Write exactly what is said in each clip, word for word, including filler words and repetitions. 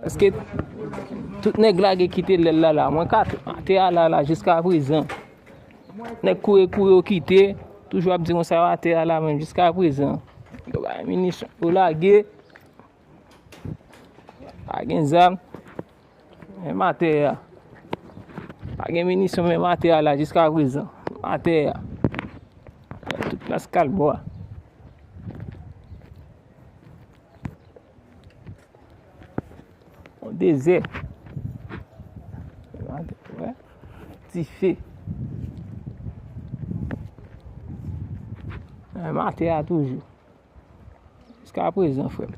Paske tout nèg lage kite lèl la la. Mwen ka atè a la la jiska prezan. Nèg kouri kouri yo kite, toujou ap di konsa yo atè a la menm jiska prezan. Yo bay minisyon, yo lage. Pa gen zam. Menm atè a. Pa gen minisyon menm atè a la jiska prezan. Atè a. Tout plas kalbwa. Yon dezè. Wè. Dife. Menm atè a toujou. Jiska prezan, frè m.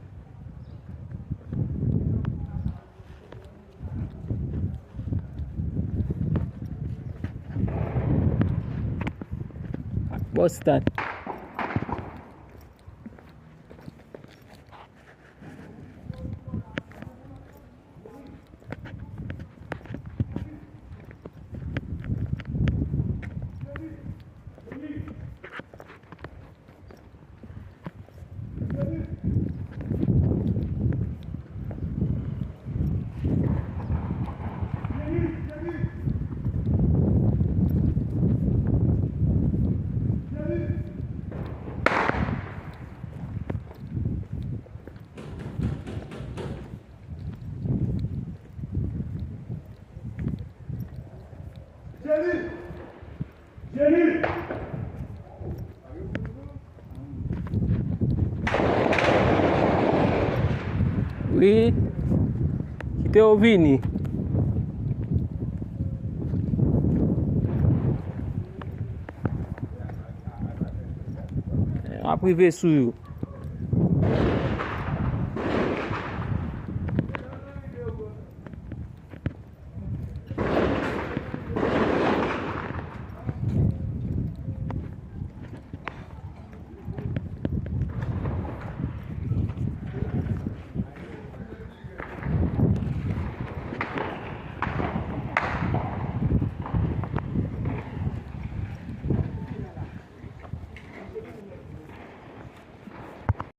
Boston. Wi. Kite yo vini. M ap rive sou yo.